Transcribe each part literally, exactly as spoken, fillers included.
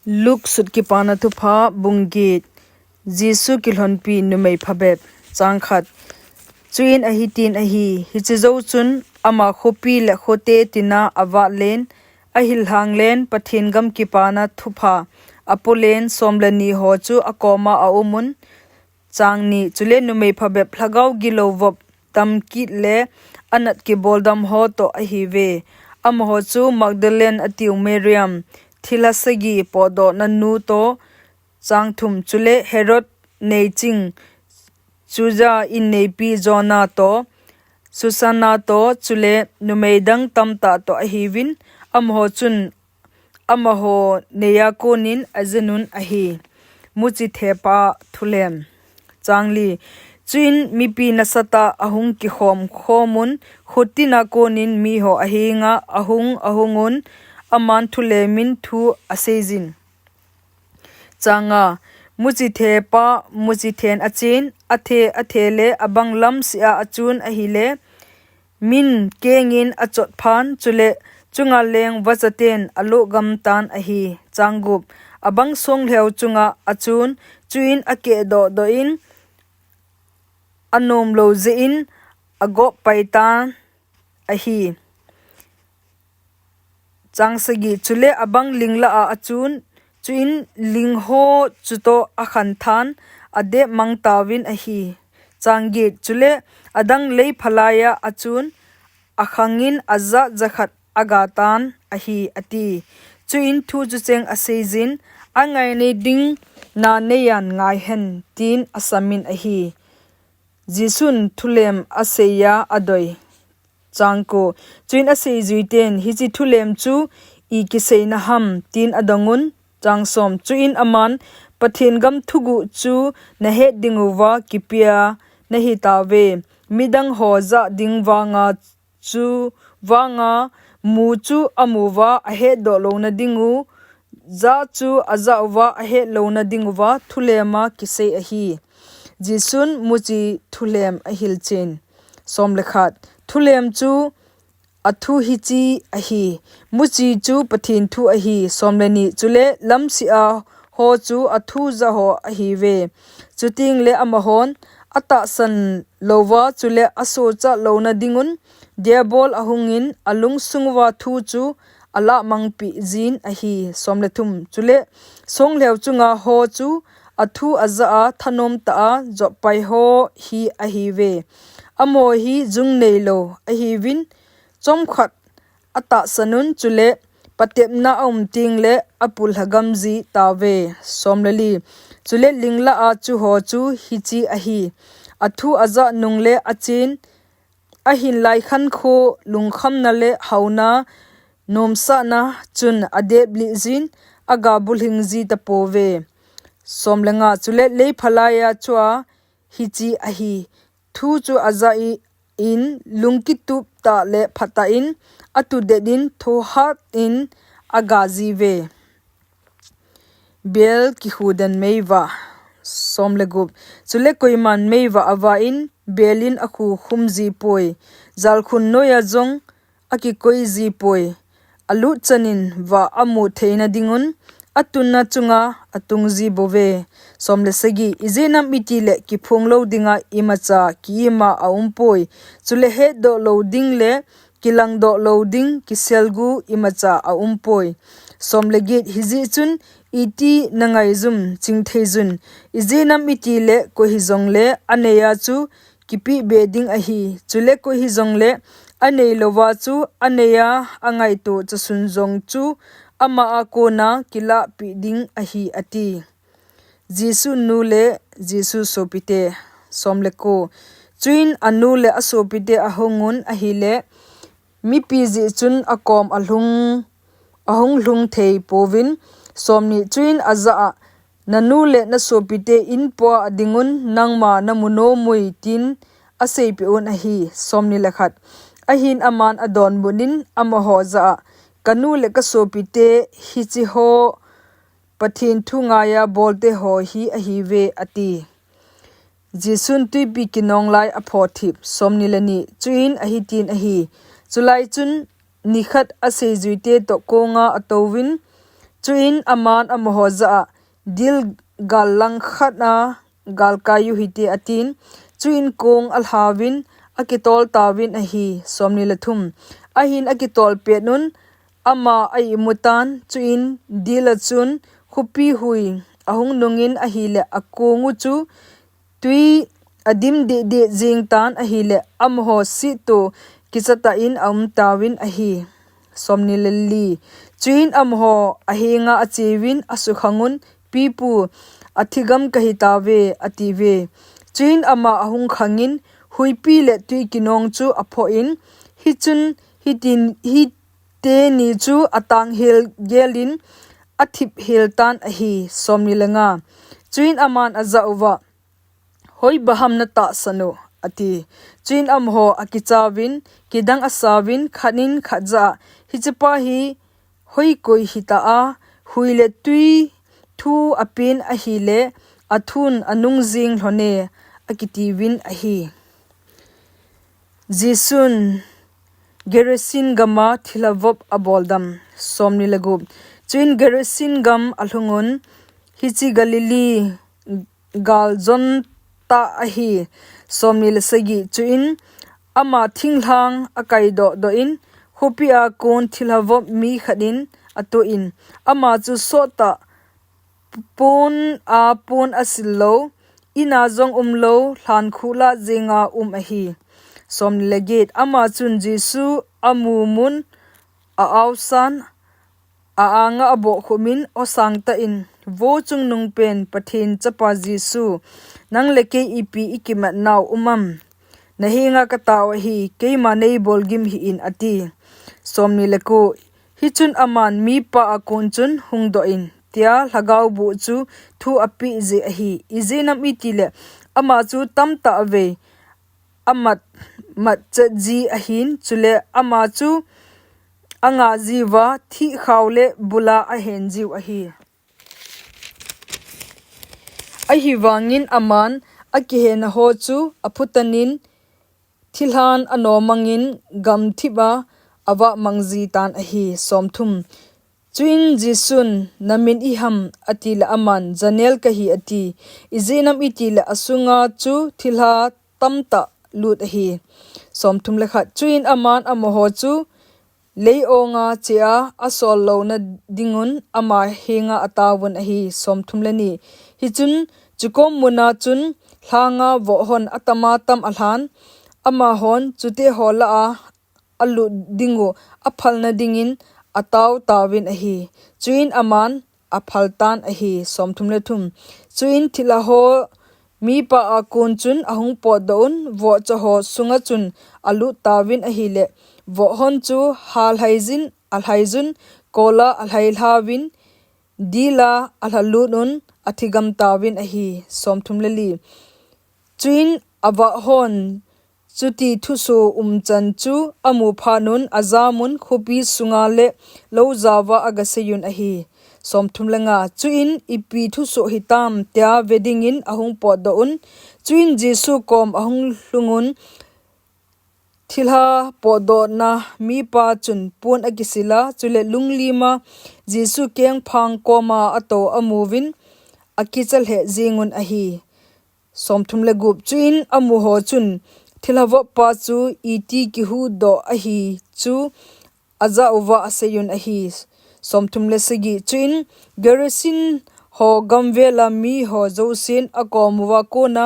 Luke sut Kipana Thupha bung get. Jesu kilhonpi numei phabep. Chang khat. Chuin ahi tin ahi, hiche jou chun ama khopi le khote tina avat len, ahil hang len, Pathen gam Kipana Thupha apo len, som le ni ho chu akoma aumun. Chang ni. Chule numei phabep lhagao gilou vop tam kit le anat kibol dam ho toh ahiuve. Amaho chu Magdalene atiu Mariam, thilha sagi potdohna nu toh, chang thum. Chule Herod neiching, Chuza inneipi Joanna toh, Susanna toh, chule numei dang tamtah toh ahiuvin, amaho chun amaho neiya konin ajenun ahi. Muchi thepa thulem. Chang li. Chuin mipi nasatah ahung kikhom khomun, khuttina konin miho ahenga ahung ahungun, aman thulemin thu aseijin. Chang nga. Muchi thepa muchi then achen, athe athe le abang lamsea achun ahile, min kengin achot phan, chule chunga leng vachaten alo gam tan ahi. Chang gup. Abang songlheu chunga achun, chuin akehdoh dohin, anom lou jeh in agop pai tan ahi. Chang sagi. Chule abang linglah a achun, chuin lingho chutoh akhan than, adep mang tauvin ahi. Chang get. Chule adang lei phalaiya achun, akhangin ajah jakhat aga tan ahi, ati. Chuin thu chucheng aseijin, angai nei ding na neiyan ngai hen, tin asamin ahi. Jesun thulem aseiya adoi. Chang ko. Chuin aseijuiten, hiche thulem chu i kiseina ham, tin adongun. Chang som. Chuin aman, Pathen gam thuguh chu nahet dinguva kipea nahitauve. Midang ho jah ding vanga chu vanga mu chu amuva ahetdoh louna dingu, jah chu ajah uva ahet louna dinguva thulema kisei ahi. Jesun muchi thulem ahilchen. Som le khat. Thulem chu athu hiche ahi. Muchi chu Pathen thu ahi. Som le ni. Chule lamsea ho chu athu jah ho ahiuve. Chuteng le amahon atahsan louva, chule asochat louna dingun, Diabol ahungin alungsung uva thu chu alah mangpeh jin ahi. Som le thum. Chule songlheu chunga ho chu athu ajah a thanom tah a jop pai ho hi ahiuve. Amaho hi jung neilou ahiuvin, chomkhat atahsanun, chule patepna aum teng le apulha gamji tauve. Som le li. Chule linglah a chu ho chu hiche ahi. Athu ajah nung le achen, ahin lai khankho lungkhamna le hauna, nomsahna chun adep lih jin, aga bulhing ji tapouve. Som le nga. Chule lei phalaiya chua hiche ahi. Thu chu ajah in, lungkitup tah le phatah in, atudet in, thohat in aga jiuve. Bel kikhu den meivah. Som le gup. Chule koiman meivah avah in, bel in akhu khum jipoi. Jalkhun noiya jong akikoi jipoi. Alut chanin vah amu theina dingun, atunna chunga atung ji bouve. Som le sagi. Ijeh inem itile kiphong lou dinga imacha ki-ima aumpoi. Chule hetdoh lou ding le kilangdoh lou ding kiselgu imacha aumpoi. Som le get. Hijeh chun iti nangaijum chingtheijun. Ijeh inem itile koi hijongle aneiya chu kipeh be ding ahi. Chule koi hijongle anei louva chu aneiya angaito chasun jong chu ama a kona kilahpeh ding ahi, ati. Jesu nu le Jesu sopite. Som le ko. Chuin anu le asopite ahungun ahile, mipi jeh chun akom alhung, ahung lhung thei pouvin. Som ni. Chuin ajah a, nanu le nasopite inpoa adingun nangma namu nom ui, tin aseipeh un ahi. Som ni le khat. Ahin aman adonbut in amaho jah a, kanu le kasopite hiche ho Pathen thu ngaiya bolte ho hi ahiuve, ati. Jesun twipi kinong lai aphothip. Som ni le ni. Chuin ahi tin ahi. Chulai chun nikhat aseijuite toh konga atouvin, Chuin aman amaho jah a, "Dil gal langkhat a galkai uhite," atin. Chuin kong alhauvin, akitol tauvin ahi. Somni le thum. Ahin akitol petnun, ama a-imutan, chuin dila chun khopi hui ahung nungin ahile, akong u chu tui adim deh deh jing tan ahile, amaho sihto kichatah in aum tauvin ahi. Somni le li. Chuin amaho ahenga acheuvin, asukhangun, "Pipu, athigam kahi tauve," atiuve. Chuin ama ahung khangin, huipi le tui kinong chu aphoh in, hichun hitin, hite ni chu atang hel gelin athip hel tan ahi. Somni le nga. Chuin aman ajah uva, "Hoiba ham natahsan u?" ati. Chuin amaho akichauvin, kidang asauvin, khat in khat jah a, "Hichepa hi hoikoi hita a, hui le tui thu apen ahile, athun anung jing lhon e," akitiuvin ahi. Jesun Gerasin gama thilha vop aboldam. Somni le gup. Chuin Gerasin gam alhungun, hiche Galilee gal jon tah ahi. Somni le sagi. Chuin ama thinglhang akaidoh doh in, khopi a kon thilha vop mi khat in atoh in, ama chu sottah, pon a pon asil lou, in a jong um lou, lhankhuh lah jenga um ahi. Somni le get. Ama chun Jesu amu mun, a-aosan, a-anga abohkhumin, aw sangtah in, "Vo chungnungpen Pathen Chapa Jesu, nang le kei ipi ikimat nau um am? Nahenga katao ahi, keima neibol gim hih in," ati. Somni le ko. Hichun aman mipa a kon chun hungdoh in, tia lhagao boh chu thu apeh jeh ahi. Ijeh inem itile, ama chu tamtah vei amat, matchet ji ahin, chule ama chu angah jiuva, thihkhao le bula ahen jiu ahi. Ahivangin aman akihenna ho chu aphutanin, thilhan anomangin gamthip a avahmang jitan ahi. Somthum. Chuin Jesun, "Namin iham?" atile, aman, "Janel kahi," ati. Ijeh inem itile, asunga chu thilha tamtah lut ahi. Somthum le khat. Chuin aman amaho chu lei-onga chea asol louna dingun ama henga ataovun ahi. Somthum le ni. Hichun chukom muna chun lhanga vohhon atama tam alhan, amahon chuteho lah a alut dingu aphalna dingin atao taovin ahi. Chuin aman aphaltan ahi. Somthum le thum. Chuin thilha ho mipa a kon chun ahung potdoh un, vohcha ho sunga chun alut taovin ahile, vohhon chu halhaijin alhaijun, kola alhailhauvin, dila alhalut un, athigam taovin ahi. Somthum le li. Chuin avahhon chuti thuso umchan chu amu phatnun, ajamun, khopi sunga le lou jaova agaseiyun ahi. Somthum le nga. Chuin, "Ipi thuso hitam?" tia ve dingin ahung potdoh un. Chuin Jesu kom ahung lhungun, thilha potdohna mipa chun pon akisila, chule lunglima Jesu kengphang koma atou amuvin, akicha lheh jengun ahi. Somthum le gup. Chuin amuho chun thilha voppa chu iti kihuhdoh ahi chu ajah uva aseiyun ahi. Somthum le sagi. Chuin Gerasin ho gamvela miho jousen akom uva kona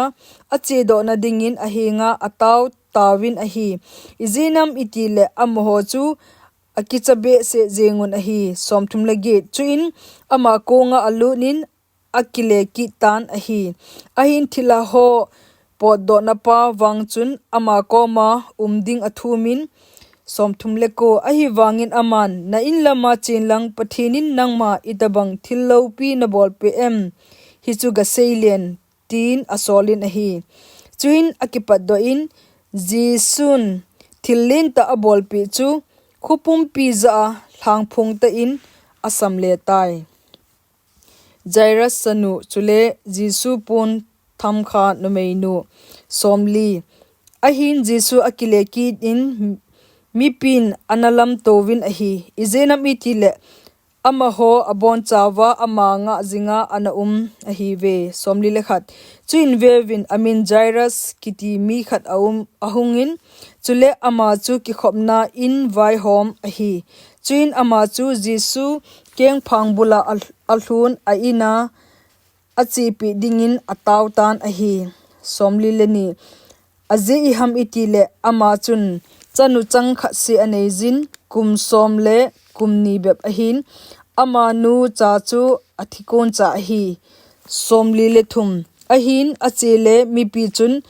achedohna dingin ahenga atao taovin ahi. Ijeh inem itile amaho chu akicha behseh jengun ahi. Somthum le get. Chuin ama konga alutin akile kit tan ahi. Ahin thilha ho potdohna pa vang chun ama koma um ding athumin, Somthum le ko. Ahivangin aman, "Na in lama chen lang Pathen in nangma itobang thil loupi nabolpeh em? Hichu gaseilen," tin asolin ahi. Chuin akipatdoh in, Jesun thil lentah abolpeh chu khopumpi jah a lhangphong tah in asamle tai. Jairus chanu chule Jesu pon thamkha numeinu. Somli. Ahin Jesu akile kit in mipin ana lamtouvin ahi. Ijeh inem itile amaho abonchauva ama ngah jinga ana um ahiuve. Somli le khat. Chuin veuvin, amin Jairus kiti mi khat a um, ahungin, chule ama chu kikhopna in vaihom ahi. Chuin ama chu Jesu kengphang bula a, alhun a ina achepi dingin atao tan ahi. Somli le ni. Ajeh iham itile ama chun chanu chang khat se aneijin, kum som le kum ni bep ahin, amanu cha chu athi koncha ahi. Somli le thum. Ahin achele mipi chun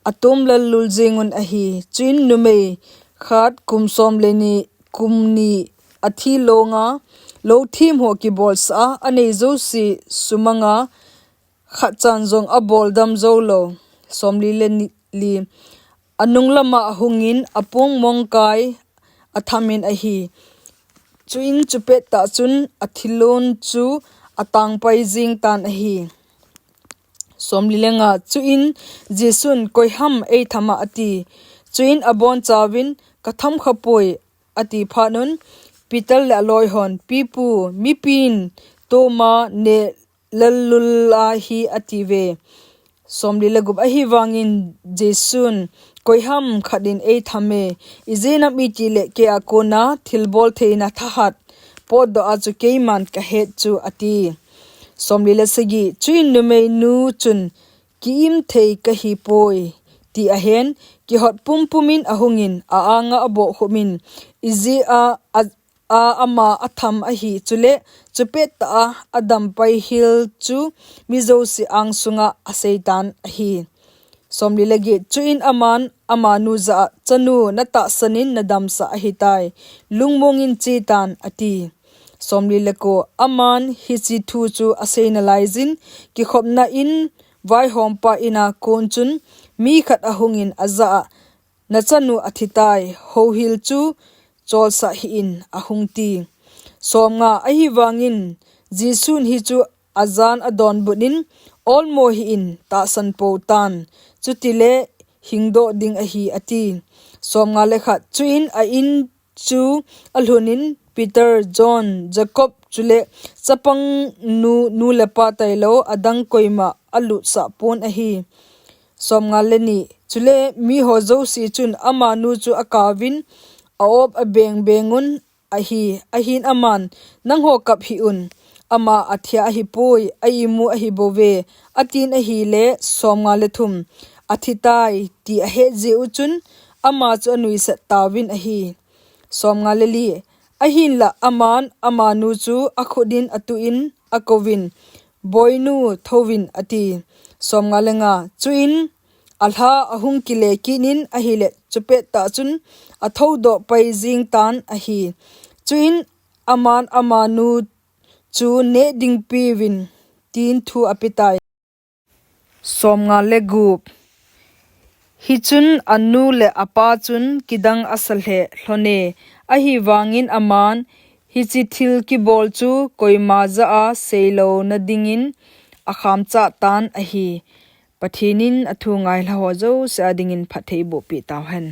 atom lallul jingun ahi. Chuin numei khat kum som le ni, kum ni athi longa, lou thim ho kibolsa a, anei jouse sumanga, khat chan jong aboldam jou lou. Somli le ni, li. Anung lama ahungin apung mongkai athamin ahi. Chuin chupettah chun athilon chu atangpai jing tan ahi. Somli le nga. Chuin Jesun, "Koiham eithama?" ati. Chuin abonchauvin, "Katham khapoi," ati phatnun, Peter le aloihon, "Pipu, mipin toma neh lallul ahi," atiuve. Somli le gup. Ahivangin Jesun, "Koiham khat in eithame, ijeh inem itile keiya kona thilbol theina thahat potdoh a chu keiman kahet chu," ati. Somli le sagi. Chuin numeinu chun, "Ki-im thei kahipoi," ti ahen, kihot pumpumin ahungin, a-anga abohkhumin, ijeh a, a, a ama atham ahi, chule chupettah a adampai hel chu mi jouse angsunga aseitan ahi. Somli le get. Chuin aman amanu jah a, "Chanu, natahsanin nadamsah ahitai, lungmongin chetan," ati. Somli le ko. Aman hiche thu chu asei nalaijin, kikhopna in vaihompa ina kon chun mi khat ahungin ajah a, "Nachanu athitai, houhil chu cholsah hih in," ahung ti. Somnga. Ahivangin Jesun hichu ajan adonbutnin, "Olmo hih in, tahsan pou tan, chutile hingdoh ding ahi," ati. Somnga le khat. Chuin a in chu alhunin Peter, John, Jacob, chule chapang nu, nu le pa tailou adang koima alutsah pon ahi. Somnga le ni. Chule miho jouse chun amanu chu akauvin, a-op abeng bengun ahi. Ahin aman, "Nangho kap hih un, ama athia ahipoi, a-imu ahibouve," atin ahile. Somnga le thum. "Athitai," ti ahet jeh u chun ama chu anuisat tauvin ahi. Somnga le li. Ahinla aman amanu chu akhut in atuh in akouvin, "Boinu, thouvin," ati. Somnga le nga. Chuin alha ahung kile kitnin ahile, chupettah chun athoudoh pai jing tan ahi. Chuin aman amanu chu, "Neh ding peuvin," tin thu apetai. Somnga le gup. Hichun anu le apa chun kidang asa lheh lhone. Ahivangin aman hiche thil kibol chu koima jah a seilouna dingin akham chah tan ahi. Pathen in athu ngailha ho jouse a dingin phatthei boh peh tauhen.